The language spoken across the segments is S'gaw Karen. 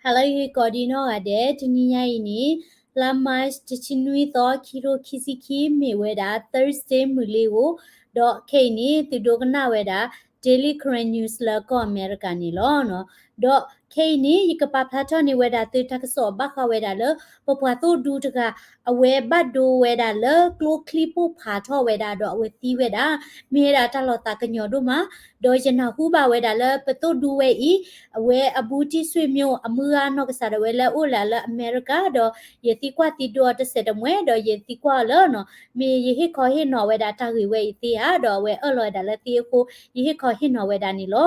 ဟါလၢဂ့ၤကိးဒံနီၢ်ဂၤဒဲး, တနံၤညါအံၤန့ၣ် လါ March တဆံနွံသီ ခံကထိခံဆံခံ မ့ၢ်ဝဲဒၣ် Thursday မုၢ်လ့ၤဧိၤ, ဒီးခဲအံၤန့ၣ် သုဒိကနၣ်ဝဲဒၣ် Daily Karen News လၢကီၢ်အမဲရကၤန့ၣ်လီၤ. ဒီးခဲအံၤန့ၣ် ယကပာ်ဖျါထီၣ်န့ၢ်ဝဲဒၣ်သုတၢ်ကစီၣ်ဘၣ်ဃးဝဲဒၣ်လၢ ပပှၤသိၣ်ဒူတဂၤ အဝဲဘၣ်ဒိဝဲဒၣ်လၢကျိချံပိၢ်ဖးထီၣ်ဝဲဒၣ် ဒီးအဝဲသံဝဲဒၣ်, မ့ၢ်ဝဲဒၣ်တၢ်လီၤသးကညီၤဒိၣ်မး, ဒီးယနၢ်ဟူဘၣ်ဝဲဒၣ်လၢပသိၣ်ဒူဝဲအံၤ အဝဲအဘူးတံၢ် ဆွေမျိုး အမုၢ်ဂၤနီၢ်ကစၢ်ဒၣ်ဝဲလၢအအိၣ်လၢအမဲရကၤ, ဒီးယသံကွၢ်သံဒိအီၤတစဲးတမှဲ, ဒီးယသံကွၢ်အီၤလၢ မ့ၢ်ယဟ့ၣ်ခီဟ့ၣ်နီၤဝဲဒၣ်တၢ်ဂ့ၢ်ဝဲအံၤသ့ဧါ, ဒီးအဝဲအၢၣ်လီၤဝဲဒၣ်လၢသ့အဃိ ယဟ့ၣ်ခီဟ့ၣ်နီၤဝဲဒၣ်န့ၣ်လီၤ.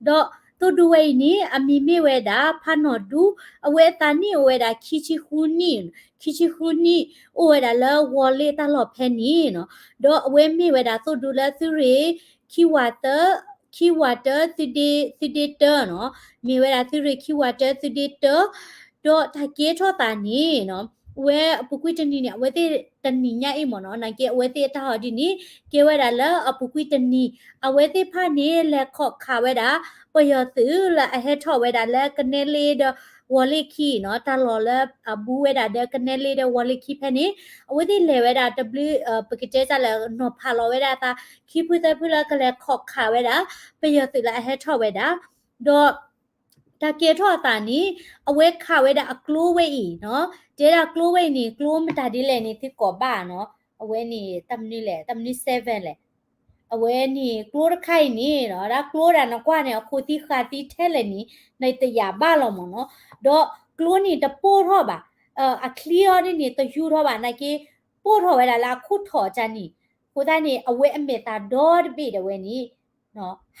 ဒီးသိၣ်ဒူဝဲအံၤန့ၣ် အမံၤမ့ၢ်ဝဲဒၣ် ဖးနီၢ်ဒူ, အဝဲအသးနံၣ်အိၣ်ဝဲဒၣ်ခံဆံဃုနံၣ်, ခံဆံဃုနံၣ်, အိၣ်ဝဲဒၣ်လၢဝီၤလ့ၣ်တၢ်လီၢ်ဖဲန့ၣ်နီၤ. ဒီးအဝဲမ့ၢ်ဝဲဒၣ်သိၣ်ဒူလၢသုးရ့ၣ် ခံဝးတၢ, ခံဝးတၢ သုဒ့တၢနီၤ, မ့ၢ်ဝဲဒၣ်သုးရ့ၣ် ခံဝးတၢ သုဒ့တၢ, ဒီးတၢ်ကဲထီၣ်သးန့ၣ်နီၤ, ဝဲအပူၤကွံာ်တနံၤန့ၣ် အဝဲသ့ၣ်တနံၤညါအံၤမ့ၢ်နီၤ, နာ်က့အဝဲသ့ၣ်အတၢ်ဟီဒ်န့ၣ် ကဲဝဲဒၣ်လၢအပူၤကွံာ်တနံၤ, အဝဲသ့ၣ်တဖၣ်န့ၣ် လဲၤခိးခးဝဲဒၣ် ပယီၤသုးလၢအဟဲထီၣ်ဝဲဒၣ်လၢကနဲလ့ဒီးဝီၤလ့ၣ်ခံနီၤ, တၢ်လီၢ်လၢအဘူးဝဲဒၣ်ဒီးကနဲလ့ဒီးဝီၤလ့ၣ်ခံဖဲန့ၣ်, အဝဲသ့ၣ်လဲၤဝဲဒၣ်တဘျုး, ပကတဲတၢ်လၢနီၤဖးလီၤဝဲဒၣ်အသး ခံဖုသၢဖုလၢကလဲၤခိးခးဝဲဒၣ် ပယီၤသုးလၢအဟဲထီၣ်ဝဲဒၣ်, ဒီး တၢ်ကဲထီၣ်အသးန့ၣ် အဝဲခးဝဲဒၣ်အကျိဝဲအံၤနီၤ, တဲဒၣ်ကျိဝဲအံၤန့ၣ် ကျိမတၤဒ်လဲၣ်န့ၣ် သုကိးဘၣ်နီၤ, အဝဲန့ၣ် တၢ်မနုၤလဲၣ်, တၢ်မနုၤ seven လဲၣ်, အဝဲန့ၣ်ကျိတခါအံၤန့ၣ်နီၤ, ဒၣ်ကျိဒၣ်နကွၢ်န့ၣ် အခိၣ်သံဃာ်သံထဲလဲၣ်န့ၣ် နတယာ်ဘၣ်လီၤမ့ၢ်နီၤ, ဒီးကျိန့ၣ်တပိၢ်ထီၣ်ဘၣ်, အချံအီၤဒ်န့ၣ် တယူထီၣ်ဘၣ် နာ်က့ ပိၢ်ထီၣ်ဝဲဒၣ်လၢအခိၣ်ထီၣ်ကန့ၣ်, အဃိသတးန့ၣ် အဝဲအမဲာ်သးဒီတဘ့ၣ်ဒၣ်ဝဲန့ၣ်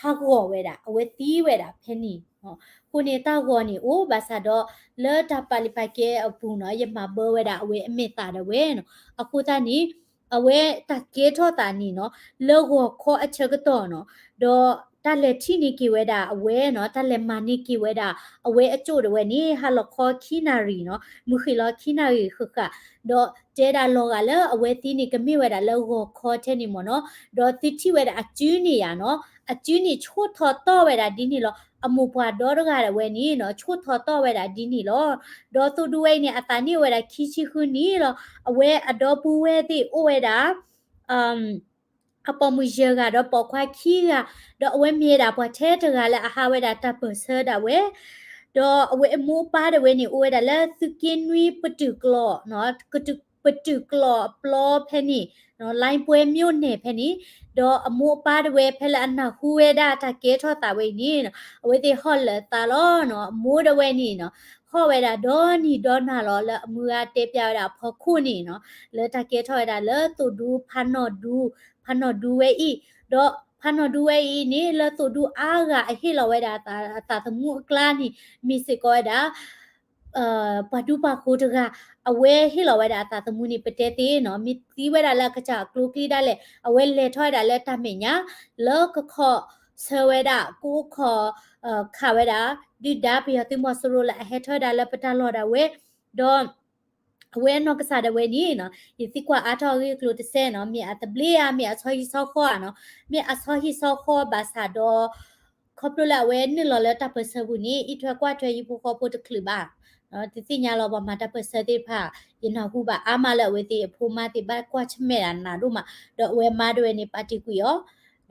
ဟးဂီၤဝဲဒၣ် အဝဲသံဝဲဒၣ်ဖဲန့ၣ်, အဃိန့ၣ်တၢ်ဂီၤန့ၣ်အိၣ် ဘၣ်ဆၣ်ဒီး လၢတၢ်ပာ်လုၢ်ပာ်ကဲအပူၤနီၤ ယမၤဘၢဝဲဒၣ်အဝဲအမဲာ်သးဒၣ်ဝဲနီၤ, အဃိသတးန့ၣ် အဝဲတၢ်ကဲထီၣ်သးန့ၣ်နီၤ လၢဂီၤခီအဆၢကတီၢ်နီၤ, ဒီးတၢ်လဲၤထံၣ်န့ၢ်က့ၤဝဲဒၣ်အဝဲနီၤ တၢ်လဲၤမၤန့ၢ်က့ၤဝဲဒၣ် အဝဲအကၠိၣ်ဒၣ်ဝဲန့ၣ် ဟါလီၤခီခံနၣ်ရံၣ်နီၤ မုၢ်ဃ့ၢ်လီၤခံနၣ်ရံၣ်ဃၣ်ဃၣ်, ဒီးတဲဒၣ်လီၤဂာ်လၢအဝဲသံန့ၣ် ကမ့ၢ်ဝဲဒၣ်လၢဂီၤခီထဲန့ၣ်မ့ၢ်နီၤ, ဒီးသုထံၣ်ဝဲဒၣ်အစုန့ၣ်ယါနီၤ, အစုန့ၣ်ဆိၣ်ထီၣ်တီၢ်ဝဲဒၣ်ဒ်န့ၣ်လီၤ, အမိၢ်ပှၢ်ဒီတဂၤဒၣ်ဝဲန့ၣ်နီၤ ဆိၣ်ထီၣ်တီၢ်ဝဲဒၣ်ဒ်န့ၣ်လီၤ, ဒီးသိၣ်ဒူဝဲအံၤန့ၣ် အသးနံၣ်အိၣ်ဝဲဒၣ်ခံဆံဃုနံၣ်လီၤ, အဝဲအဒီပုၢ်ဝဲၢ်သ့ၣ်အိၣ်ဝဲဒၣ် အပိာ်မုၣ်ယဲၢ်ဂၤဒီးပိာ်ခွါခံဂၤ, ဒီးအဝဲမ့ၢ်ဝဲဒၣ်ပှၤထဲတဂၤလၢအဟးဝဲဒၣ်တၢ်ပၢၢ်ဆၢဒၣ်ဝဲ, ဒီးအဝဲအမိၢ်အပၢ်ဒၣ်ဝဲန့ၣ် အိၣ်ဝဲဒၣ်လၢသုးက့နွံပတုာ်ကျီး, ပတုာ်ကျီးအပျီဖဲန့ၣ်, လိုင်းပွဲမြို့နယ် ဖဲန့ၣ်, ဒီးအမိၢ်အပၢ်ဒၣ်ဝဲဖဲလၢအနၢ်ဟူဝဲဒၣ်တၢ်ကဲထီၣ်သးဝဲအံၤန့ၣ်, အဝဲသ့ၣ်ဟီၣ်လၢာ်သးလီၤ, အမိၢ်ဒၣ်ဝဲန့ၣ်နီၤ, ဟီၣ်ဝဲဒၣ်ဒီနံၤဒီနၤလီၤ လၢအမုၢ်ဂၤတဲပျးဝဲဒၣ်အဖီခိၣ်န့ၣ်နီၤ, လၢတၢ်ကဲထီၣ်ဝဲဒၣ်လၢသိၣ်ဒူဖးနီၢ်ဒူ, ဖးနီၢ်ဒူဝဲအံၤ, ဒီးဖးနီၢ်ဒူဝဲအံၤန့ၣ် လၢသိၣ်ဒူအါဂၤအဟ့ၣ်လီၤဝဲဒၣ်အသးသမူအကျါန့ၣ် မ့ၢ်စ့ၢ်ကီးဝဲဒၣ် ပှၤဒူပှၤဃိၤတဂၤ, အဝဲဟ့ၣ်လီၤဝဲဒၣ်အသးသမူန့ၣ် ပတဲသ့နီၤ, မ့ၢ်သံဝဲဒၣ်လၢအကစၢ်အကျိချံဒၣ်လဲာ်, အဝဲလဲၤထီၣ်ဝဲဒၣ်လၢတၢ်မဲာ်ညါ လၢကခိးဆၢဝဲဒၣ် ကအိၣ်ခိး ခးဝဲဒၣ် ဒုၣ်ဒါပယီၤသုးမီၤစိရိၤလၢအဟဲထီၣ်ဝဲဒၣ်လၢပတၢ်လီၢ်ဒၣ်ဝဲ, ဒီး အဝဲအနီၢ်ကစၢ်ဒၣ်ဝဲန့ၣ်နီၤ, ယသံကွၢ်အါထီၣ်အဂ့ၢ်အကျိၤတစဲးနီၤ, မ့ၢ်အသဘျ့ဧါ, မ့ၢ်အဆီဟံၣ်ဆီဃီဧါနီၤ, မ့ၢ်အဆီဟံၣ်ဆီဃီဘၣ်ဆၣ်ဒီး ခီဖျိလၢအဝဲနုာ်လီၤလၢတၢ်ပၢၢ်ဆၢပူၤန့ၣ် အံးထွဲကွၢ်ထွဲဟံၣ်ဖိဃီဖိတချုးဘၣ်, တသ့ၣ်ညါလီၤ ပှၤမၤတၢ်ပၢၢ်ဆၢသ့ၣ်တဖၣ်, ယနၢ်ဟူဘၣ်အါမးလၢအဝဲသ့ၣ်အဖိမါသ့ၣ်ဘၣ်ကွၢ်ဆၢၣ်မဲာ်ဒၣ်နးဒိၣ်မး, ဒီးအဝဲမါဒၣ်ဝဲန့ၣ် ပာ်တ့ၢ်ကွံာ်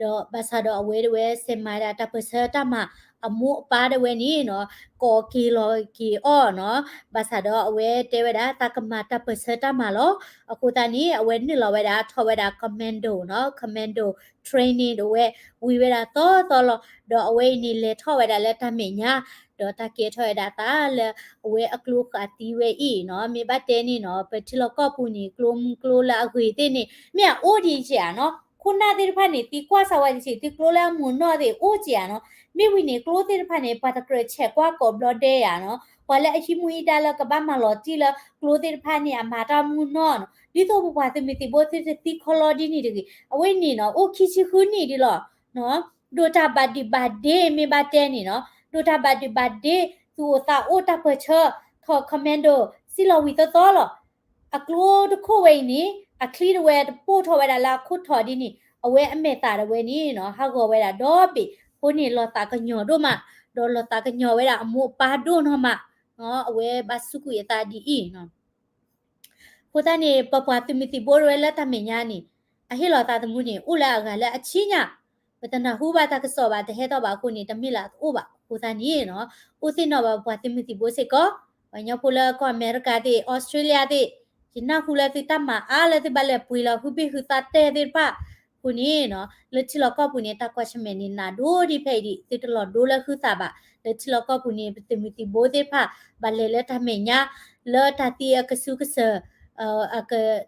အီၤ ဒီးဘၣ်ဆၣ်ဒီးအဝဲဒၣ်ဝဲစဲးမၤဒၣ်တၢ်ပၢၢ်ဆၢတၢ်မၤ, အမိၢ်အပၢ်ဒၣ်ဝဲန့ၣ်နီၤ, ကိးက့ၤလီၤက့ၤအီၤနီၤ, ဘၣ်ဆၣ်ဒီးအဝဲတဲဝဲဒၣ်သးကမၤတၢ်ပၢၢ်ဆၢတၢ်မၤလီၤ. အဃိသတးန့ၣ် အဝဲနုာ်လီၤဝဲဒၣ်ထီၣ်ဝဲဒၣ် commando နီၤ, commando training ဒၣ်ဝဲ ဝံၤဝဲဒၣ်သီသီလီၤ. ဒီးအဝဲအံၤန့ၣ်လဲၤထီၣ်ဝဲဒၣ်လၢတၢ်မဲာ်ညါ, ဒီးတၢ်ကဲထီၣ်ဝဲဒၣ်သးလၢအဝဲအကျိဃာ်သံဝဲအံၤနီၤ, မ့ၢ်ဘၣ်တဲန့ၣ်နီၤ, ပထံလီၢ်ကီၢ်ပူၤန့ၣ် ကျိမုၢ်ကျိလၢအဂ့ၤသ့ၣ်န့ၣ် မ့ၢ်အအိၣ်ဒံးက့ၤဧါနီၤ, ခိၣ်နၢ်သ့ၣ်တဖၣ်န့ၣ် သံကွၢ်စၢၤဝဲတဆံး သုကျိလၢအမုာ်နီၢ်သ့ၣ်အိၣ်က့ၤဧါနီၤ, မ့ၢ်ဝံၤန့ၣ် ကျိသ့ၣ်တဖၣ်န့ၣ် ပှၤတကြၢးဆဲးကွၢ်ကိးဘျီဒဲးဧါနီၤ, ပှၤလၢအဟံးမူဟံးဒါလၢကဘၣ်မၤလီၤတံၢ်လၢကျိသ့ၣ်တဖၣ်န့ၣ် အမၤတၢ်မုာ်နီၢ်နီၤ, ဒ်သိးပပှၤသုးမုၢ်သံၣ်ဘိသုတသံခီလီဒ်န့ၣ်တဂ့ၤ, အဝဲန့ၣ်နီၤ အိၣ်ခံဆံဃုနံၣ်ဒ်လီၤ. ဒိၣ်တၢ်ဘၣ်ဒုးဘၣ်ဒ့မ့ၢ်ဘၣ်တဲန့ၣ်နီၤ, ဒိၣ်တၢ်ဘၣ်ဒုးဘၣ်ဒ့ သူၣ်အိၣ်သးအိၣ်တၢ်ပၢၢ်ဆၢ ထီၣ် commando စံၣ်လီၤဝံၤသီသီလီၤ. အကျိတခိၣ်ဝဲအံၤန့ၣ် အချံဒၣ်ဝဲတပိၢ်ထီၣ်ဝဲဒၣ်လၢအခိၣ်ထီၣ်ဒ်န့ၣ် အဝဲအမဲာ်သးဒၣ်ဝဲန့ၣ်နီၤ ဟးဂီၤဝဲဒၣ်ဒီဘ့ၣ်, အဃိန့ၣ် လီၤသးကညီၤဒိၣ်မး, ဒီးလီၤသးကညီၤဝဲဒၣ်အမိၢ်အပၢ်ဒိၣ်နီၢ်မး. အဝဲဘၣ်စူးကွံာ်အသးဒ်အံၤနီၤ. အဃိသတးန့ၣ် ပပှၤသုးမုၢ်သံၣ်ဘိတဝဲလၢတၢ်မဲာ်ညါန့ၣ် အဟ့ၣ်လီၤသးသမူန့ၣ် အိၣ်လၢအဂၤလၢအဆံညါ, ပတနၢ်ဟူဘၣ်တၢ်ကစီၣ်ဘၣ် တဟဲထီၣ်ဘၣ်အဃိန့ၣ် တမ့ၢ်လၢအအိၣ်ဘၣ်. အဃိသတးန့ၣ်နီၤ အိၣ်သ့ၣ်နီၣ်ဘၣ်ပပှၤသုးမုၢ်သံၣ်ဘိစ့ၢ်ကီး, ပှၤကညီဖိလၢကီၢ်အမဲရကၤသ့ၣ် အီစထြ့လယါသ့ၣ်, ယနၢ်ဟူလၢသုတၢ်မၤအါလၢသုဘၣ်လဲၤပှ့ၤလီၤဟုဘ့ၣ်ဟုသါတဲသ့ၣ်တဖၣ်အဃိန့ၣ်နီၤ လၢထံလီၢ်ကီၢ်ပူၤန့ၣ် တၢ်ကွၢ်ဆၢၣ်မဲာ်န့ၣ် နးဒိၣ်ဒံးဖဲအံၤဒံး သုတလီၤဒိလၢဟုသးဘၣ်. လၢထံလီၢ်ကီၢ်ပူၤန့ၣ် ပသုးမုၢ်သံၣ်ဘိသ့ၣ်တဖၣ် ဘၣ်လဲၤလၢတၢ်မဲာ်ညါ လၢတၢ်သံအကဆူးကစၢၢ်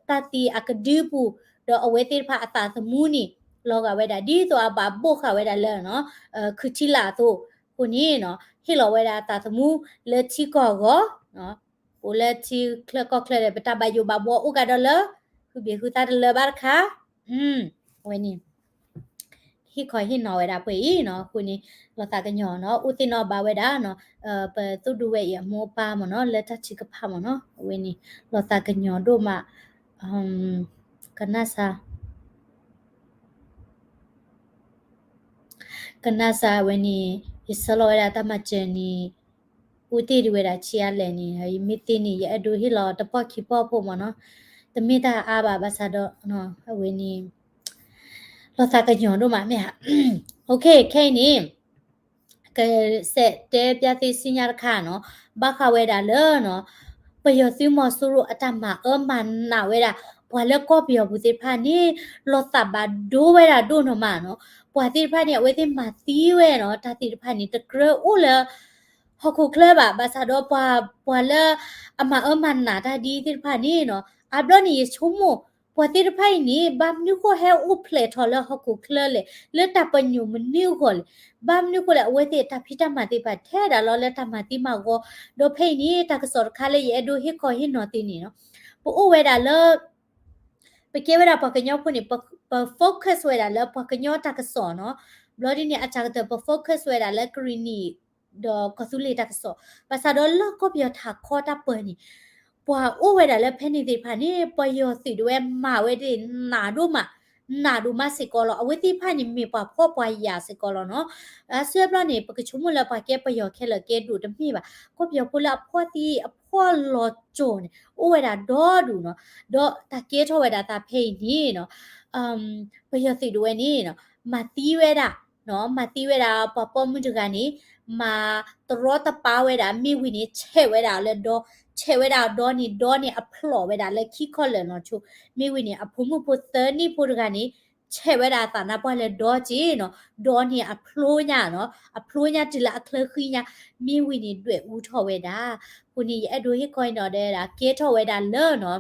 တၢ်သံအကဒုပူၤ, ဒီးအဝဲသ့ၣ်တဖၣ်အသးသမူန့ၣ် လီၤဂာ်ဝဲဒၣ်ဒ်သိးအဘၣ်ဘိၣ်ဃာ်ဝဲဒၣ်လၢ ခုထံလာ်အသိးအဃိန့ၣ်နီၤ ဟ့ၣ်လီၤဝဲဒၣ်အသးသမူလၢထံကီၢ်အဂီၢ်, အိၣ်လၢထံချၢကီၢ်ချၢဒီး ပတၢ်ဘၣ်ယိၣ်ဘၣ်ဘှီအိၣ်ကဒီးလၢ ဟုဘ့ၣ်ဟုသါတလၢာ်ဘၣ်တခါ, အဝဲန့ၣ် ဟ့ၣ်ခီဟ့ၣ်နီၤဝဲဒၣ်ပှဲၤအံၤနီၤ အဃိန့ၣ် လီၤသးကညီၤနီၤ အိၣ်သ့ၣ်နီၣ်ဘၣ်ဝဲဒၣ်နီၤ ပသုးဒူဝဲအံၤအမိၢ်အပၢ်မ့ၢ်နီၤ လၢတၢ်ထုကဖၣ်မ့ၢ်နီၤ အဝဲန့ၣ် လီၤသးကညီၤဒိၣ်မး ကနၣ်စၢ် ကနၣ်စၢ်ဝဲန့ၣ် ယဆၢလီၤဝဲဒၣ်တၢ်မၤစၢၤန့ၣ် အိၣ်တ့ၢ်ဒံးဝဲဒၣ်ဆံးအါလဲၣ်န့ၣ် ယမ့ၢ်သ့န့ၣ် ယအဲၣ်ဒိးဟ့ၣ်လီၤတပီၢ်ခံပီၢ်ဖိမ့ၢ်နီၤ, တမ့ၢ်တၢ်အါဘၣ် ဘၣ်ဆၣ်ဒီး အဝဲန့ၣ် လီၤသးကညီၤဒိၣ်မးမ့ၢ်ဧါ, ခဲအံၤန့ၣ် ကစဲးတဲပျၢ်သ့ၣ်ဆူညါတခါနီၤ, ဘၣ်ဃးဝဲဒၣ်လၢနီၤ ပယီၤသုးမီၤစိရိၤအတၢ်မၤအၢမၤနးဝဲဒၣ် ပှၤလၢကီၢ်ပယီၤပူၤသ့ၣ်တဖၣ်န့ၣ် လီၤသးဘၣ်ဒိဝဲဒၣ်ဒိၣ်နီၤမးနီၤ, ပှၤသ့ၣ်တဖၣ်န့ၣ် အဝဲသ့ၣ်မၤသံဝဲနီၤ တၢ်သ့ၣ်တဖၣ်န့ၣ် တကြၢးအိၣ်လၢ ဟီၣ်ခိၣ်ချၢဘၣ်, ဘၣ်ဆၣ်ဒီးပှၤ ပှၤလၢအမၤအၢမၤနးတၢ်ဒ်သ့ၣ်တဖၣ်န့ၣ်နီၤ, အါဘျီန့ၣ် ယဆိကမိၣ် ပှၤသ့ၣ်တဖၣ်အံၤန့ၣ် ဘၣ်မနုၤဃိဟဲအိၣ်ဖျဲၣ်ထီၣ်လၢဟီၣ်ခိၣ်ချၢလဲၣ်, လၢတၢ်ပညိၣ်မနုၤအဂီၢ်လဲၣ်, ဘၣ်မနုၤဃိလဲၣ်, အဝဲသ့ၣ်တၢ်ဖံးတၢ်မၤသ့ၣ်တဖၣ်ထဲဒၣ်လီၤလၢတၢ်မၤသံမၤဂီၤ, ဒီးဖဲအံၤန့ၣ် တၢ်ကစီၣ်တခါလၢယအဲၣ်ဒိးဟ့ၣ်ခီဟ့ၣ်နီၤသ့န့ၣ်နီၤ, ပအိၣ်ဝဲဒၣ်လၢ ပကဲဝဲဒၣ်ပှၤကညီဖိန့ၣ် ပ ပ focus ဝဲဒၣ်လၢပှၤကညီတၢ်ကစီၣ်နီၤ, ဘျီဒ်န့ၣ် အတၢ်ကတၢၢ် ပ focus ဝဲဒၣ်လၢကရံၣ်နံၣ် ဒီးကီၢ်သူလ့ၤတၢ်ကစီၣ်, ဘၣ်ဆၣ်ဒီးလၢကီၢ်ပယီၤထးခီတၢ်ပၢၢ်န့ၣ် ပှၤအိၣ်ဝဲဒၣ်လၢဖဲန့ၣ်သ့ၣ်တဖၣ်န့ၣ် ပယီၤသုးဒၣ်ဝဲမၤဝဲဒၣ်နးဒိၣ်မး, နးဒိၣ်မးစ့ၢ်ကီးလီၤ. အဝဲသ့ၣ်တဖၣ်န့ၣ် မ့ၢ်ပှၤဖှီၣ်ပှၤယာ်စ့ၢ်ကီးလီၤနီၤ. အါစုအါဘျီန့ၣ် ပကဆိကမိၣ်လၢပှၤကဲပယီၤခဲလၢာ်ကဲဒိၣ်တမ့ၢ်ဘၣ်. ကီၢ်ပယီၤဖိလၢအဖှီၣ်သံအဖှီၣ်လီၤကၠီၤန့ၣ် အိၣ်ဝဲဒၣ်ဒီဒူၣ်နီၤ. ဒီးတၢ်ကဲထီၣ်ဝဲဒၣ်သးဖဲအံၤန့ၣ်နီၤ ပယီၤသုးဒၣ်ဝဲန့ၣ်နီၤ မၤသံဝဲဒၣ် မၤသံဝဲဒၣ်ပှၤပိာ်မုၣ်တဂၤန့ၣ် မၤတရီတပါဝဲဒၣ် မ့ၢ်ဝံၤန့ၣ် ဆဲးဝဲဒၣ်လၢဒီ, ဆဲးဝဲဒၣ်ဒီန့ၣ် ဒီန့ၣ်အဖျိးဝဲဒၣ်လၢခံခီၣ်လၢာ်နီၤဆိ, မ့ၢ်ဝံၤန့ၣ် အဖိမုၣ်ဖိသၢနံၣ်ဖိတဂၤန့ၣ် ဆဲးဝဲဒၣ်အသးနါပှၢ်လၢဒီက့နီၤ, ဒီန့ၣ်အဖျိညါနီၤ, အဖျိညါတုၤလၢအချၢဃံညါ, မ့ၢ်ဝံၤန့ၣ်ဒွဲၣ်အူထီၣ်ဝဲဒၣ်. အဃိန့ၣ် ယအဲၣ်ဒိးဟ့ၣ်ခီအံၤနီၤဒဲဒၣ် ကဲထီၣ်ဝဲဒၣ်လၢနီၤ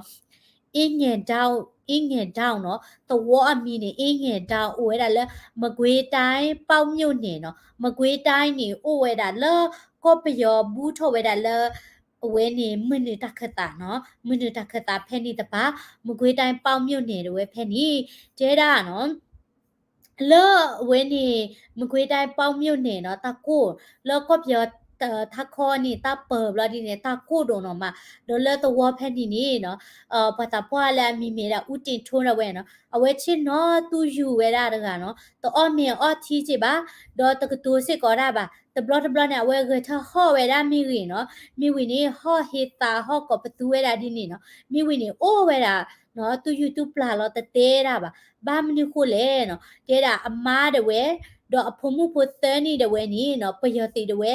အ့ငဲၢ်ဒၢ, အ့ငဲၢ်ဒၢနီၤ, သဝီအမံၤန့ၣ် အ့ငဲၢ်ဒၢ အိၣ်ဝဲဒၣ်လၢ မကွ့တိုင်း ပေါက်မြို့နယ် နီၤ, မကွ့တိုင်း န့ၣ် အိၣ်ဝဲဒၣ်လၢ ကီၢ်ပယီၤဘူးထီၣ်ဝဲဒၣ်လၢ အဝဲန့ၣ် မုၢ်နုာ်တၢ်ခၢၣ်သးနီၤ, မုၢ်နုာ်တၢ်ခၢၣ်သးဖဲန့ၣ်တပၤ မကွ့တိုင်း ပေါက်မြို့နယ် ဒၣ်ဝဲဖဲန့ၣ် တဲဒၣ်နီၤ လၢအဝဲန့ၣ် မကွ့တိုင်း ပေါက်မြို့နယ် နီၤ တၢ်ကိၢ် လၢကီၢ်ပယီၤထးခီန့ၣ် တၢ်ပၢၢ်ဘျီဒ်န့ၣ် တၢ်ကိၢ်ဒိၣ်နီၤမး, ဒီးလၢသဝီဖဲန့ၣ်န့ၣ်နီၤ ပှၤသးပှၢ်လၢအမံၤမ့ၢ်ဒၣ် ဦးတင်ထွန်း ဒၣ်ဝဲနီၤ အဝဲဆ့ၣ်နီၤသူယူၤဝဲဒၣ်တဂၤနီၤ, တအီၣ်မ့ၤအီထံက့ဘၣ်, ဒီးတကတိၤစ့ၢ်ကီးတၢ်ဘၣ်, တဘျီတဘျီန့ၣ် အဝဲဂဲၤထၢၣ်ဟီၣ်ဝဲဒၣ်မ့ၢ်ဂ့ၤနီၤ, မ့ၢ်ဝံၤန့ၣ် ဟီၣ်ဟ့သးဟီၣ်ကိးပသူဝဲဒၣ်ဒ်န့ၣ်နီၤ, မ့ၢ်ဝံၤန့ၣ် အိၣ်ဝဲဒၣ် သူယူၤသူပျၢ်လီၤတတဲဒၣ်ဘၣ်, ဘၣ်မနုၤဃိလဲၣ်နီၤ, တဲဒၣ်အမါဒၣ်ဝဲ ဒီးအဖိမုၣ်ဖိသၢနံၣ်ဒၣ်ဝဲန့ၣ်နီၤ ပယီၤသုးဒၣ်ဝဲ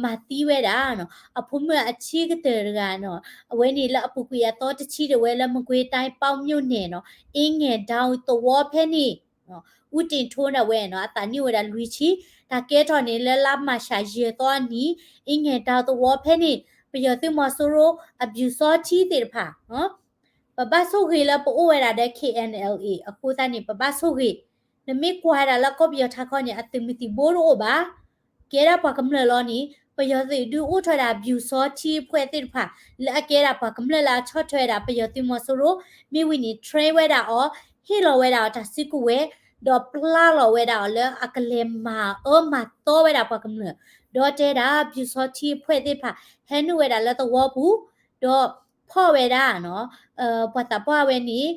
မၤသံဝဲဒၣ်နီၤ, အဖိမုၣ်အဆံးကတၢၢ်တဂၤနီၤ, အဝဲန့ၣ်လၢအပူၤကွံာ်အသီတဆံဒၣ်ဝဲလၢ မကွ့တိုင်း ပေါက်မြို့နယ် နီၤ, အ့ငဲၢ်ဒၢသဝီဖဲန့ၣ် ဦးတင်ထွန်း ဒၣ်ဝဲနီၤ အသးနံၣ်အိၣ်ဝဲဒၣ်လွံၢ်ဆံ, တၢ်ကဲထီၣ်န့ၣ်လၢလါမၢ်ၡးယဲၢ်သီအနံၤ, အ့ငဲၢ်ဒၢသဝီဖဲန့ၣ် ပယီၤသုးမီၤစိရိၤ အပျူစောထီးသ့ၣ်တဖၣ် ပဘၣ်ဆိၣ်ဂ့ၤလၢပအိၣ်ဝဲဒၣ်ဒီး KNLA အဃိသတးန့ၣ် ပဘၣ်ဆိၣ်ဂ့ၤ, နမ့ၢ်ကွၢ်ဝဲဒၣ်လၢကီၢ်ပယီၤထးခီန့ၣ် အသုးမုၢ်သံၣ်ဘိတအိၣ်ဘၣ်, ကဲဒၣ်ပှၤကမျၢၢ်လီၤန့ၣ် ပယီၤသုးဒုးအိၣ်ထီၣ်ဝဲဒၣ်ပျူစောထီးအဖွဲ့သ့ၣ်တဖၣ် လၢအကဲဒၣ်ပှၤကမျၢၢ်လၢအဆီၣ်ထွဲဝဲဒၣ်ပယီၤသုးမီၤစိရိၤ, မ့ၢ်ဝံၤန့ၣ် train ဝဲဒၣ်အီၤ, ဟ့ၣ်လီၤဝဲဒၣ်အီၤတၢ်စုကဝဲၤ, ဒီးပျၢ်လီၤဝဲဒၣ်အီၤလၢအကလဲၤမၤအၢမၤသီဝဲဒၣ်ပှၤကမျၢၢ်, ဒီးတဲဒၣ်ပျူစောထီးအဖွဲ့သ့ၣ်တဖၣ် ဟဲနုာ်ဝဲဒၣ်လၢသဝီပူၤ, ဒီးဖီၣ်ဝဲဒၣ်နီၤ ပှၤသးပှၢ်ဝဲန့ၣ်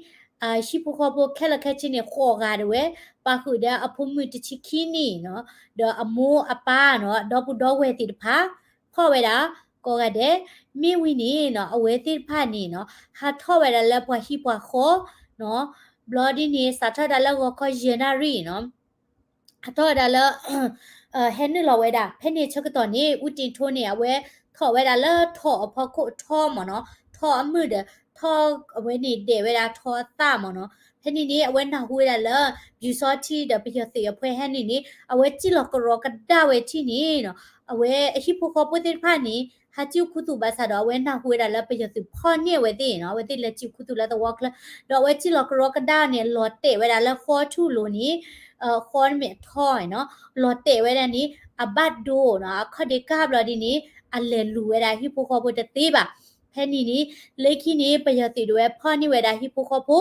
ဟံၣ်ဖိဃီဖိခဲလၢာ်ခဲဆ့န့ၣ် ဃိးဂၤဒၣ်ဝဲ, ပာ်ဃုာ်ဒီးအဖိမုၣ်တဆံခံနံၣ်နီၤ, ဒီးအမိၢ်အပၢ်နီၤ, ဒီပုၢ်ဒီဝဲၢ်သ့ၣ်တဖၣ်, ဖီၣ်ဝဲဒၣ် ကိးဂၤဒဲး, မ့ၢ်ဝံၤန့ၣ်နီၤ အဝဲသ့ၣ်တဖၣ်န့ၣ်နီၤ ဟးထီၣ်ဝဲဒၣ်လၢပှၤဟံၣ်ပှၤဃီနီၤ, ဘျီဒ်န့ၣ် စးထီၣ်ဒၣ်လၢဂီၤခီယဲၢ်နၣ်ရံၣ်နီၤ ဟးထီၣ်ဝဲဒၣ်လၢ ဟဲနုာ်လီၤဝဲဒၣ် ဖဲန့ၣ်ဆၢကတီၢ်န့ၣ် အူတ့ၣ်ထိန့ၣ် အဝဲထီၣ်ဝဲဒၣ်လၢထိၣ်အဖီခိၣ်အထီမ့ၢ်နီၤ, ထိၣ်အမုၢ်ဒီး ထိၣ်အဝဲန့ၣ် ဒဲးဝဲဒၣ်ထိၣ်အသၣ်မ့ၢ်နီၤ, ဖဲန့ၣ်န့ၣ် အဝဲနၢ်ဟူဝဲဒၣ်လၢ ပျူစောထီးဒီးပယီၤသုးအဖှဲဟဲန့ၣ်န့ၣ် အဝဲစံၣ်လီၤကရီကဒါဝဲထံၣ်န့ၣ်နီၤ, အဝဲအဟံၣ်ဖိဃီဖိသ့ၣ်တဖၣ်န့ၣ် ဟးစံၣ်ခူသူၣ်ဘၣ်ဆၣ်ဒီး အဝဲနၢ်ဟူဝဲဒၣ်လၢပယီၤသုးဖီၣ်န့ၢ်အဝဲသ့ၣ်နီၤ, အဝဲသ့ၣ်လဲၤစံၣ်ခူသူၣ်လၢသဝီချၢ, ဒီးအဝဲစံၣ်လီၤကရီကဒါန့ၣ် လီၤတဲာ်ဝဲဒၣ်လၢဃီထူၣ်လိၤန့ၣ် ဃီတမ့ၢ်အထီနီၤ, လီၤတဲာ်ဝဲဒၣ်န့ၣ် အဘၣ်ဒိနီၤ, အခီၣ်ဒ့ကၢ်ဘျီဒ်န့ၣ် အလဲၤလူၤဝဲဒၣ်ဟံၣ်ဖိဃီဖိတသ့ဘၣ်. ဖဲန့ၣ်န့ၣ် လၢခံန့ၣ် ပယီၤသုးဒၣ်ဝဲဖီၣ်န့ၢ်ဝဲဒၣ်ဟံၣ်ဖိဃီဖိ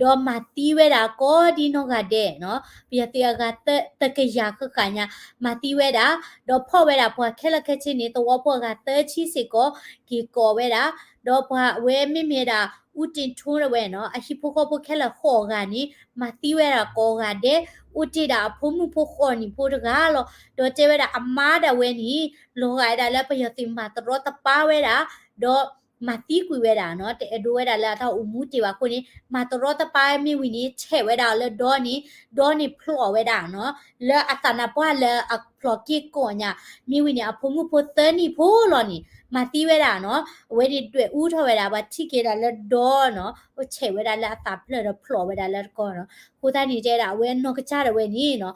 ဒီးမၤသံဝဲဒၣ်ကိးဒ်နီၢ်ဂၤဒဲးနီၤ, ပယီၤသုးအဂၤသၢ တကယၤဃၣ်ဃၣ်ညါ မၤသံဝဲဒၣ်, ဒီးဖီၣ်ဝဲဒၣ်ပှၤခဲလၢာ်ခဲဆ့န့ၣ် သဝီဖိအဂၤသၢဆံစ့ၢ်ကီး က့ၤကိးဝဲဒၣ်, ဒီးပှၤအဝဲမ့မ့ၢ်ဒၣ် အူတ့ၣ်ထိဝဲနီၤ အဟံၣ်ဖိဃီဖိခဲလၢာ်ဃိးဂၤန့ၣ် မၤသံဝဲဒၣ်ကိးဂၤဒဲး, အိၣ်တ့ၢ်ဒၣ်အဖိမုၣ်ဖိဃိးနံၣ်ဖိတဂၤလီၤ. ဒီးတဲဝဲဒၣ်အမါဒၣ်ဝဲန့ၣ် လီၤဂာ်ဝဲဒၣ်လၢပယီၤသုးမၤတရီတပါဝဲဒၣ်, ဒီးမၤသံကွံာ်ဝဲဒၣ်နီၤ, တအဲၣ်ဒိးဝဲဒၣ်လၢအတၢ်အိၣ်မူတ့ၢ်ဘၣ်အဃိန့ၣ် မၤတရီတပါမ့ၢ်ဝံၤန့ၣ် ဆဲးဝဲဒၣ်အီၤလၢဒီန့ၣ်, ဒီန့ၣ်ဖျိးဝဲဒၣ်နီၤ, လၢအသးနါပှၢ်လၢအဖျိးက့ၢ်ကိးညါ, မ့ၢ်ဝံၤန့ၣ် အဖိမုၣ်ဖိသၢနံၣ်ဖိလီၤန့ၣ် မၤသံဝဲဒၣ်နီၤ, အဝဲန့ၣ်ဒွဲၣ်အူထီၣ်ဝဲဒၣ် ပှၤထံၣ်က့ၤဒၣ်လၢဒီနီၤ, အိၣ်ဆဲးဝဲဒၣ်လၢအသးဖျၢၣ်ဒီးဖျိးဝဲဒၣ်လၢတကီၢ်နီၤ. အဃိသတးန့ၣ် တဲဒၣ်အဝဲနီၢ်ကစၢ်ဒၣ်ဝဲန့ၣ်နီၤ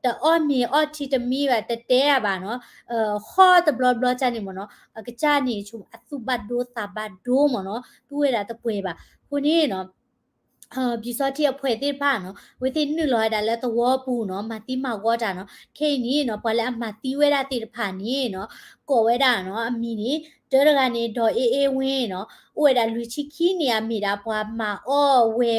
တအီၣ်မ့ၤအီထံတမံဘၣ် တတဲအဘၣ်နီၤ, ဃီတဘျီဘျီကၢ်န့ၣ်မ့ၢ်နီၤ, အကစၢ်န့ၣ် အသူၣ်ဘၣ်ဒိသးဘၣ်ဒိမ့ၢ်နီၤ, သူဝဲဒၣ်တပှဲၤဘၣ်. အဃိန့ၣ်နီၤ ပျူစောထီးအဖှဲးသ့ၣ်တဖၣ်နီၤ အဝဲသ့ၣ်နုာ်လီၤဝဲဒၣ်လၢသဝီပူၤနီၤ, မၤသံမၤဝီတၢ်နီၤ. ခဲအံၤန့ၣ်နီၤ ပှၤလၢအမၤသံဝဲဒၣ်သ့ၣ်တဖၣ်န့ၣ်နီၤ ကိးဝဲဒၣ်နီၤ အမံၤန့ၣ် တၢတဂၤန့ၣ် ဒီးအ့အ့ဝ့ၢ်နီၤ, အိၣ်ဝဲဒၣ်လွံၢ်ဆံခံနံၣ် အမ့ၢ်ဒၣ်ပှၤမၤအီၣ်ဝဲ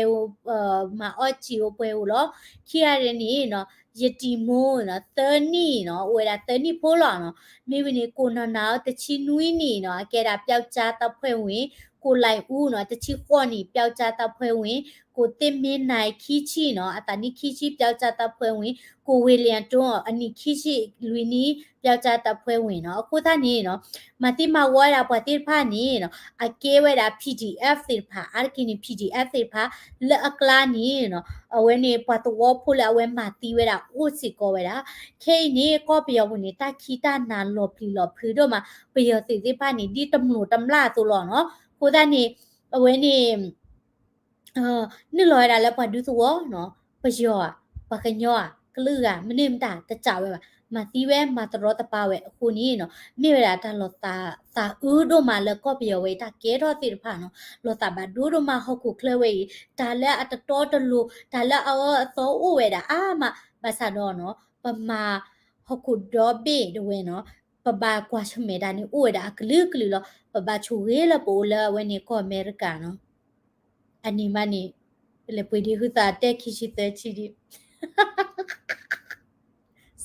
မၤအီၣ်စံာ်ဧိၤပှဲၤဧိၤလီၤ. ခံဂၤန့ၣ်နီၤ ယတံၤမိၢ်နီၤ သၢနံၣ်နီၤ, အိၣ်ဝဲဒၣ်သၢနံၣ်ဖိလီၤနီၤ. မ့ၢ်ဝံၤန့ၣ် ကိၢ်နီၢ်နၤအီၤ တဆံနွံနံၣ်နီၤ, အကဲဒၣ် ပျောက်ကြားတပ်ဖွဲ့ဝင်, ကိၢ်လၢ်အူနီၤ တဆံဃိးနံၣ် ပျောက်ကြားတပ်ဖွဲ့ဝင်, ကိၢ်သ့ၣ်မ့ၢ်နၤ ခံဆံနီၤ အသးနံၣ်ခံဆံ ပျောက်ကြားတပ်ဖွဲ့ဝင်, ကိၢ်ဝ့ၢ်လၢၢ်တိ အနံၣ်ခံဆံလွံၢ်နံၣ် ပျောက်ကြားတပ်ဖွဲ့ဝင်နီၤ. အဃိသတးန့ၣ်နီၤ မၤသံမၤဝီဝဲဒၣ်ပှၤသ့ၣ်တဖၣ်န့ၣ်နီၤ အကဲဝဲဒၣ် PDF သ့ၣ်တဖၣ်, အါတက့ၢ်န့ၣ် PDF သ့ၣ်တဖၣ် လၢအကျါန့ၣ်နီၤ အဝဲန့ၣ် ပှၤသဝီဖိလၢအဝဲမၤသံဝဲဒၣ်အိၣ်စ့ၢ်ကီးဝဲဒၣ်. ခဲအံၤန့ၣ် ကီၢ်ပယီၤပူၤန့ၣ် တၢ်ခံးတၢ်နၤလီၤပျံၤလီၤဖုးဒိၣ်မး, ပယီၤသုးသ့ၣ်တဖၣ်န့ၣ် ဒ်တမျိးတမျာ်အသိးလီၤနီၤ. အဃိသတးန့ၣ် အဝဲန့ၣ် နုာ်လီၤဝဲဒၣ်လၢပှၤဒူသဝီနီၤ, ပယီၤဧါ, ပှၤကညီဧါ, ကလုာ်ဂၤ မနုၤမတၤတစးဝဲဘၣ်, မၤသံဝဲ မၤတရီတပါဝဲအဃိန့ၣ်နီၤ မ့ၢ်ဝဲဒၣ်တၢ်လီၤသးအုးဒိၣ်မးလၢကီၢ်ပယီၤဝဲအံၤ တၢ်ကဲထီၣ်သ့ၣ်တဖၣ်နီၤ, လီၤသးဘၣ်ဒိဒိၣ်မး ဟီၣ်ခိၣ်ချၢဝဲအံၤ တၢ်လၢအတတီတလိၤ တၢ်လၢအအၢအသီအိၣ်ဝဲဒၣ်အါမး, ဘၣ်ဆၣ်ဒီးနီၤ ပမၤဟီၣ်ခိၣ်ဒီဘ့ၣ်ဒၣ်ဝဲနီၤ ပဘၣ်ကွၢ်ဆၢၣ်မဲာ်တၢ်န့ၣ်အိၣ်ဝဲဒၣ်အကလုာ်ကလုာ်လီၤ. ပဘၣ်ဆိၣ်ဂ့ၤလၢပအိၣ်လၢအဝဲန့ၣ်ကီၢ်အမဲရကၤနီၤ အနံၤမးန့ၣ် ပလဲၤပှ့ၤဒံးဟုသးတဲခံဆံသၢဆံဒံး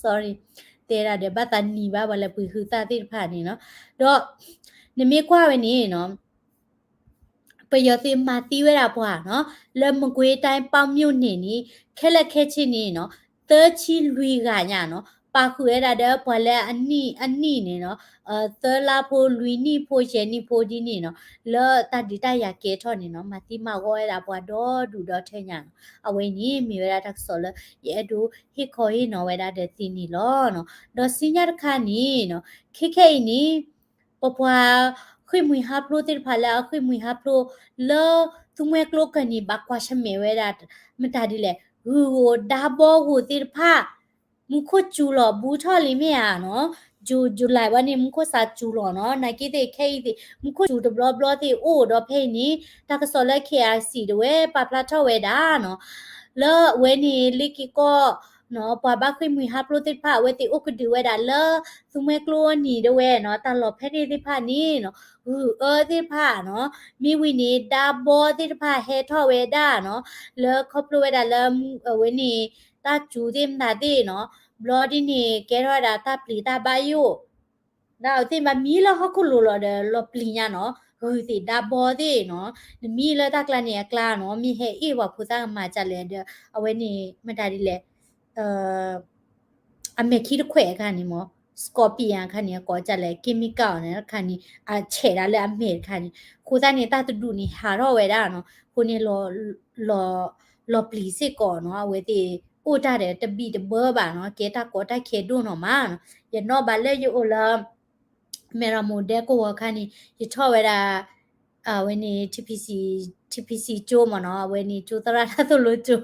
sorry တဲဒၣ်ဒီးဘၣ်သးနံၤဘၣ် ပှၤလဲၤပှ့ၤဟုသးသ့ၣ်တဖၣ်န့ၣ်နီၤ. ဒီး နမ့ၢ်ကွၢ်ဝဲန့ၣ်နီၤ ပယီၤသုးမၤသံဝဲဒၣ်ပှၤနီၤ လၢမကွ့ၤတိုင်း ပေါက်မြို့နယ်န့ၣ် ခဲလၢာ်ခဲဆ့န့ၣ်နီၤ သၢဆံလွံၢ်ဂၤညါနီၤ ပာ်ဃုာ်ဝဲဒၣ်ဒီးပှၤလၢအနံၣ်အနံၣ်န့ၣ်နီၤ သၢလါဖိ လွံၢ်နံၣ်ဖိ ယဲၢ်နံၣ်ဖိဒ်န့ၣ်နီၤ လၢတၢ်ဒုးတၢ်ယၤကဲထီၣ်န့ၣ်နီၤ မၤသံမၤဂီၤဝဲဒၣ်ပှၤဒီဒူၣ်ဒီထၢညါနီၤ. အဝဲန့ၣ်မ့ၢ်ဝဲဒၣ်တၢ်ကစီၣ်လၢ ယအဲၣ်ဒိးဟ့ၣ်ခီဟ့ၣ်နီၤဝဲဒၣ်ဒီးသုန့ၣ်လီၤ. ဒီးဆူညါတခါန့ၣ်နီၤ ခဲခဲအံၤန့ၣ် ပပှၤဃ့ၢ်မှံဟးဖျိးသ့ၣ်တဖၣ်လၢအဃ့ၢ်မှံဟးဖျိး လၢသူမှဲကျိကၢၢ်န့ၣ် ဘၣ်ကွၢ်ဆၢၣ်မဲာ်ဝဲဒၣ် မတၤဒ်လဲၣ် ဂုၢ်ဧိၤဒါဘီဧိၤသ့ၣ်တဖၣ် မူခိၣ်စူၤလီၤဘူးထီၣ်လံမ့ၢ်ဧါနီၤ, ယူၤ ယူၤလံဘၣ်န့ၣ် မူခိၣ်စးစူၤလီၤနီၤ, နာ်က့သ့ၣ်ခဲအံၤသ့ၣ် မူခိၣ်စူၤတဘျီဘျီသ့ၣ်အိၣ်ဒီးဖဲအံၤန့ၣ် တၢ်ကစီၣ်လၢ KIC ဒၣ်ဝဲပာ်ဖျါထီၣ်ဝဲဒၣ်နီၤ, လၢအဝဲန့ၣ်လ့ၤက့ၤကီၢ် ပှၤဘၣ်ဃ့ၢ်မှံဟးဖျိးသ့ၣ်တဖၣ် အဝဲသ့ၣ်အိၣ်ကဒုးဝဲဒၣ်လၢ သူမှဲကျိအနံၤဒၣ်ဝဲနီၤ, တၢ်လီၢ်ဖဲန့ၣ်သ့ၣ်တဖၣ်န့ၣ်နီၤ, ဂုၢ်အၢသ့ၣ်တဖၣ်နီၤ, မ့ၢ်ဝံၤန့ၣ် ဒါဘီသ့ၣ်တဖၣ်ဟဲထီၣ်ဝဲဒၣ်နီၤ, လၢခီဖျိဝဲဒၣ်လၢ အဝဲန့ၣ် တၢ်စူၤသ့ၣ်မတၤသ့ၣ်နီၤ, ဘျီဒ်န့ၣ် ကဲထီၣ်ဝဲဒၣ်တၢ်ပျံၤတၢ်ဘၣ်ယိၣ် ဒ်အဝဲသ့ၣ်မ့ၢ်မံလၢဟီၣ်ခိၣ်လိၤလီၤဒီး လီၤပျံၤညါနီၤ, ဂုၢ်သ့ၣ်ဒါဘီသ့ၣ်နီၤ, နမံလၢတၢ်ကျါန့ၣ်အကျါနီၤ, မ့ၢ်ဟဲအ့ၣ်ပှၤဖိသၣ်ကမၤဒ်လဲၣ်ဒီး အဝဲန့ၣ် မတၤဒ်လဲၣ် အမဲာ်ခံတခွဲးအခါန့ၣ်မ့ၢ် scorpion အခါန့ၣ် အကိးဒ်လဲၣ် chemical န့ၣ် အခါန့ၣ် အဆဲးဒၣ်လၢအမဲာ်တခါန့ၣ် အဃိသတးန့ၣ် တၢ်တဒူၣ်န့ၣ် ဟးထီၣ်ဝဲဒၣ်နီၤ အဃိန့ၣ် လီၤပျံၤစ့ၢ်ကီးနီၤ အဝဲသ့ၣ်အိၣ်တၢ်ဒီးတဘံၣ်တဘၢဘၣ်နီၤ ကဲတၢ်ကီတၢ်ခဲဒိၣ်နီၤမးနီၤ ယနီၣ်ဘၣ်လၢယအိၣ်လၢ မဲၢ်ရမိၣ်ဒဲကဝီၤခါန့ၣ် ယထီၣ်ဝဲဒၣ် အဝဲန့ၣ် TPC, TPC ကၠိမ့ၢ်နီၤ အဝဲန့ၣ်ကၠိသရၣ်တၢ်သိၣ်လိကၠိ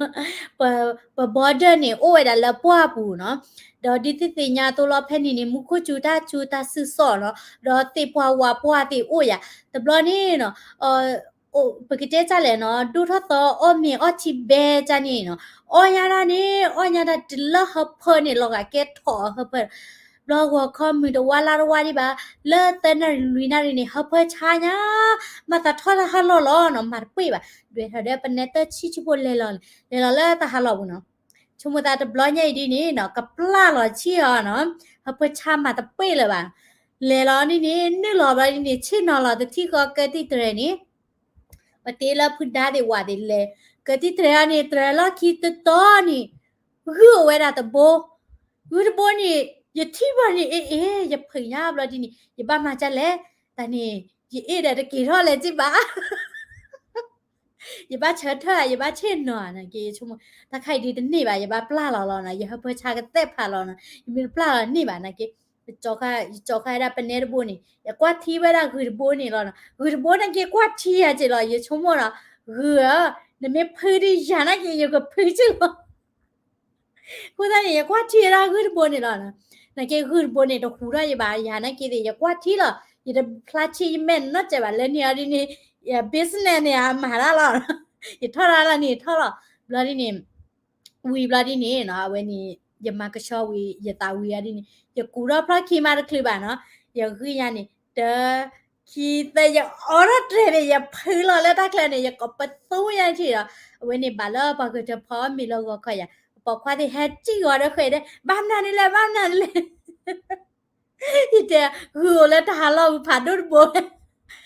ပ ပ border န့ၣ် အိၣ်ဝဲဒၣ်လၢပှၢ်ပူၤနီၤ ဒီးဒ်သ့ၣ်ညါသိးလီၤဖဲန့ၣ်န့ၣ် မူခိၣ်စူၤတၢ်စူၤတၢ်စုၣ်စီၣ်နီၤ ဒီးသ့ၣ်ပှၢ်ဝါပှၢ်သ့ၣ်အိၣ်ယၤ တဘျီန့ၣ်နီၤ ပကတဲတၢ်လဲၣ်နီၤ ဒိၣ်ထီၣ်သီအီၣ်မ့ၤအီထံဘဲကၠၢ်န့ၣ်နီၤ အီၣ်ညါတၢ်န့ၣ် အီၣ်ညါတၢ်တုၤလၢဟၢဖၢန့ၣ် လီၤဂာ်ကဲထီၣ်အဟၢဖၢ ဘျီဂီၤခီမုၢ်တဝါလါတဝါဒံးဘၣ် လၢသၢနၣ်ရံၣ်လွံၢ်နၣ်ရံၣ်န့ၣ် ဟၢဖၢဆါညါ မၤသးထီၣ်တၢ်ဟးလီၢ်လီၤနီၤ မၤတပှ့ၤဘၣ် ဒွဲၣ်ထီၣ်ဒီးပနဲသၢဆံဆံဖိလဲၤလီၤ လဲၤလီၤလၢတၢ်ဟးလီၢ်ပူၤနီၤ ဆိကမိၣ်သးတဘျီညါအံၤဒ်န့ၣ်နီၤ ကပျၢ်လီၤဆံၣ်အီၤနီၤ ဟၢဖၢဆါမၤတပှ့ၤလၢၤဘၣ် လဲၤလီၤဒ်န့ၣ် နုာ်လီၤဘျီဒ်န့ၣ် ဆ့ၣ်နီၤလီၤတထံၣ်ဃီကၢတံၢ်တြဲၤန့ၣ် ပတ့လၢဖုဒါသ့ၣ်ဝၣ်သ့ၣ်လဲၤ ကၢတံၢ်တြဲၤအီၤန့ၣ် တြဲၤလီၢ်ခံတတီၤန့ၣ် ဂုၢ်အိၣ်ဝဲဒၣ်တဘိ ဂုၢ်တဘိန့ၣ် ယထံၣ်ဘျီန့ၣ် အ့ၣ်အ့ၣ် ယဖုးညါဘျီဒ်န့ၣ် ယဘၣ်မၤဒ်လဲၣ် တၢ်န့ၣ် ယအ့ၣ်ဒီးတက့ၤထီၣ်လဲၤက့ၤဘၣ် ယဘၣ်ဆၢထၢၣ် ယဘၣ်ဆ့ၣ်နီၤနာ်က့ ယဆိကမိၣ် တၢ်ခါအံၤဒ်တန့ၢ်ဘၣ် ယဘၣ်ပျၢ်လီၤလီၤနီၤ ယဟၢဖၢဆါကသဲၣ်ဖးလီၤနီၤ ယမ့ၢ်တပျၢ်လီၤန့ၢ်ဘၣ်နာ်က့ ယကၠီခါ ယကၠီခါဝဲဒၣ်ပနဲတဘိန့ၣ် ယကွၢ်ထံဝဲဒၣ်ဂုၢ်တဘိန့ၣ်လီၤနီၤ ဂုၢ်တဘိနာ်က့ ကွၢ်ထံယၤက့ၤလီၤ ယဆိကမိၣ်နီၤ ဂုၢ်ဧၢ နမ့ၢ်ဖုဒ်ယၤနာ်က့ ယကဖုက့ၤလီၤ အဃိသတးန့ၣ် ယကွၢ်ထံဝဲဒၣ်ဂုၢ်တဘိန့ၣ်လီၤ. နာ်က့ဂုၢ်တဘိန့ၣ် တဟူထီၣ်ယဘၣ် ယၤနာ်က့သ့ၣ် ယကွၢ်ထံလီၤ. ယတဖျါဆံးယမဲာ်နီတစဲးဘၣ် လၢန့ၣ်အီၤဒ်န့ၣ် ယ business န့ၣ် အမၤတၢ်လီၤ. ယထီၣ်တၢ်လီၤန့ၣ် ထီၣ်လီၤ. ဘျီဒ်န့ၣ် ဝံၤဘျီဒ်န့ၣ်နီၤ အဝဲန့ၣ် ယမၤကဆှီဝံၤ ယသးဝံၤအီၤဒ်န့ၣ် ယကူးထီၣ်ဖျီခံမးတချုးဘၣ်နီၤ. ယဂုၢ်ယၤန့ၣ် တ ခံသၢ ယအိးထီၣ်တြဲၤန့ၣ် ယဖုလီၤလၢတၢ်ချၢန့ၣ် ယကိးပသူညါထံၣ်ဒီး အဝဲန့ၣ်ဘၣ်လၢပှၤကတၢၢ်ဖီမ့ၤလၢဂီၤခီယၤ အပိာ်ခွါသ့ၣ်ဟဲစံၣ်ဂီၤဒီးဃဲၤဒဲး ဘၣ်မနုၤန့ၣ်လဲၣ် ဘၣ်မနုၤန့ၣ်လဲၣ် ယတဲ ဂုၢ်အိၣ်လၢတၢ်ဟးလီၢ်ပူၤဖးဒိၣ်တဘိ ဂုၢ်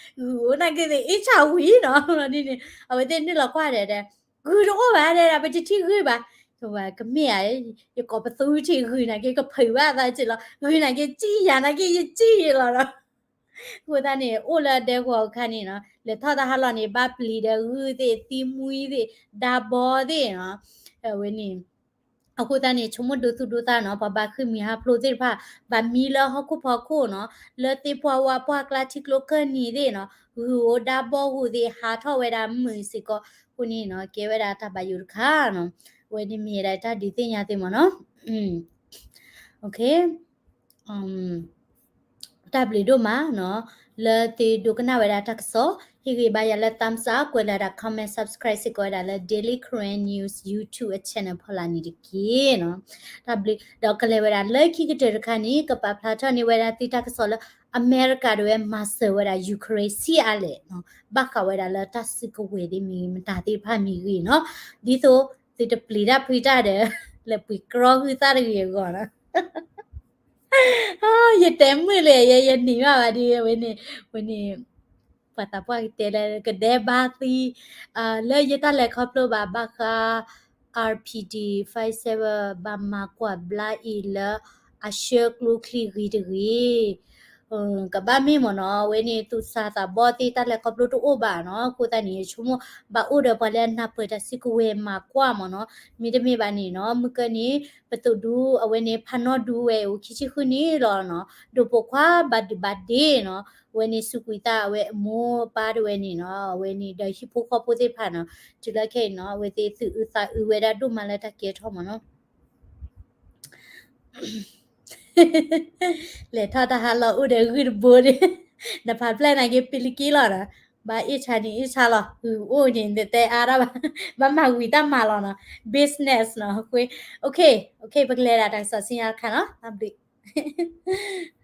အိၣ်နာ်က့သ့ၣ် အ့ၣ်ဆၣ်ဝံၤနီၤ ဒ်န့ၣ် အဝဲသ့ၣ်နုာ်လီၤကွၢ်ဒီး ဂုၢ်တအိၣ်ဘၣ်ဒဲးဒီး ပတထံၣ်ဂုၢ်ဘၣ် ကမ့ၢ်ဧါ ယကိးပသူထံၣ်ဂုၢ်နာ်က့ကဖုးဘၣ်သးက့လီၤ ဂုၢ်နာ်က့စံၣ်ယၤနာ်က့ယစံၣ်ယလီၤနီၤ အဃိသတးန့ၣ် အိၣ်လၢဒဲကဝီၤအခါန့ၣ်နီၤ လဲၤထီၣ်တၢ်ဟးလီၢ်န့ၣ် ဘၣ်ပျံၤဒီးဂုၢ်သ့ၣ် သံမှံသ့ၣ် ဒါဘီသ့ၣ်နီၤ အဝဲန့ၣ် အဃိသတးန့ၣ် ဆိကမိၣ်ဒိသူၣ်ဒိသးနီၤ ပှၤဘၣ်ဃ့ၢ်မှံဟးဖျိးသ့ၣ်တဖၣ် ဘၣ်မံလၢဟီၣ်ခိၣ်ဖီခိၣ်နီၤ လၢသ့ၣ်ပှၢ်ဝါပှၢ်ကျါထံကျိကၢၢ်နံၤသ့ၣ်နီၤ ဂုၢ်ဧိၤဒါဘီဧိၤသ့ၣ် ဟးထီၣ်ဝဲဒၣ်မုာ်စ့ၢ်ကီး အဃိန့ၣ်နီၤ ကဲဝဲဒၣ်တၢ်ဘၣ်ယိၣ်တခါနီၤ အဝဲန့ၣ်မ့ၢ်ဝဲဒၣ်တၢ်ဒုးသ့ၣ်ညါသ့ၣ်မ့ၢ်နီၤ တၢ်ဘျုးဒိၣ်မးနီၤ လၢသုဒိကနၣ်ဝဲဒၣ်တၢ်ကစီၣ် ဟ့ၣ်ဂံၢ်ဘါယၤလၢ thumbs up ကွဲးလီၤဒၣ် comment subscribe စ့ၢ်ကီးဝဲဒၣ်လၢ Daily Karen News YouTube အ channel ဖီလာ်န့ၣ်တက့ၢ်နီၤ တၢ်ဘျုး ဒီးကလဲၤဝဲဒၣ်လၢခံကတၢၢ်တခါန့ၣ် ကပာ်ဖျါထီၣ်န့ၢ်ဝဲဒၣ်သုတၢ်ကစီၣ်လၢ အမဲရကၤဒၣ်ဝဲမၤစၢၤဝဲဒၣ် Ukraine ဆံးအါလဲၣ်နီၤ ဘၣ်ဃးဝဲဒၣ်လၢတၢ်စုကဝဲၤသ့ၣ်မ့ၢ်ဂ့ၤ မတၤသ့ၣ်တဖၣ်မ့ၢ်ဂ့ၤနီၤ ဒ်သိးသုတပျံၤတၢ်ဖုးတၢ်ဒီး လဲၤပှ့ၤကြီဃုာ်သးတဂ့ၤအဂီၢ်နီၤ ယတဲမုာ်လံ ယ ယနံၤဘၣ်ဘၣ်ဒီး ဝဲန့ၣ် ဝဲန့ၣ် ပှၤသးပှၢ်ကတဲလၢကဒဲဘါသံ လၢယတၢ်လဲၤခီဖျိဘၣ်ဘၣ်ဃး RPG five seven ဘၣ်မၤကွၢ်ဘျါအံၤလၢ အဆှၢကျိချံဂ့ၤတဂ့ၤ ကဘၣ်မ့ၢ်မ့ၢ်နီၤ အဝဲန့ၣ် သူၣ်စၢ်သးဘီသ့ၣ်တၢ်လဲၤခီဖျိတအိၣ်ဘၣ်နီၤ အဃိသတးန့ၣ် ယဆိကမိၣ် ဘၣ်အိၣ်ဒီးပှၤလၢအနၢ်ပၢၢ်တၢ်စုကဝဲၤမၤကွၢ်မ့ၢ်နီၤ မ့တမ့ၢ်ဘၣ်န့ၣ်နီၤ မုၢ်ကၢန့ၣ် ပသိၣ်ဒူအဝဲန့ၣ် ဖးနီၣ်ဒူဝဲအိၣ်ခံဆံဃုနံၣ်လီၤနီၤ ဒိၣ်ပိာ်ခွါဘၣ်ဒုးဘၣ်ဒ့နီၤ အဝဲန့ၣ်စူးကွံာ်သးအဝဲအမိၢ်အပၢ်တဝဲန့ၣ်နီၤ အဝဲန့ၣ်ဒီးဟံၣ်ဖိဃီဖိသ့ၣ်တဖၣ်နီၤ တုၤလၢခဲအံၤနီၤ အဝဲသ့ၣ်သူၣ်အုးသးအုးဝဲဒၣ်ဒိၣ်မးလၢတၢ်ကဲထီၣ်မ့ၢ်နီၤ လဲၤထီၣ်တၢ်ဟးလီၢ်အိၣ်ဒီးဂုၢ်တဘိန့ၣ် နဖးဖျဲၣ်နာ်က့ပံလက့လီၤနီၤ ဘၣ်အ့ၣ်ဆါန့ၣ်အ့ၣ်ဆါလီၤ ဂုၢ်အိၣ်န့ၣ် နတဲအါဒၣ်ဘၣ် ဘၣ်မၤဝံၤတၢ်မၤလီၤနီၤ business နီၤ အဃိ okay okay ပကလဲၤဒၣ်တၢ်ကစီၣ်ဆူညါတခါနီၤ တၢ်ဘျုး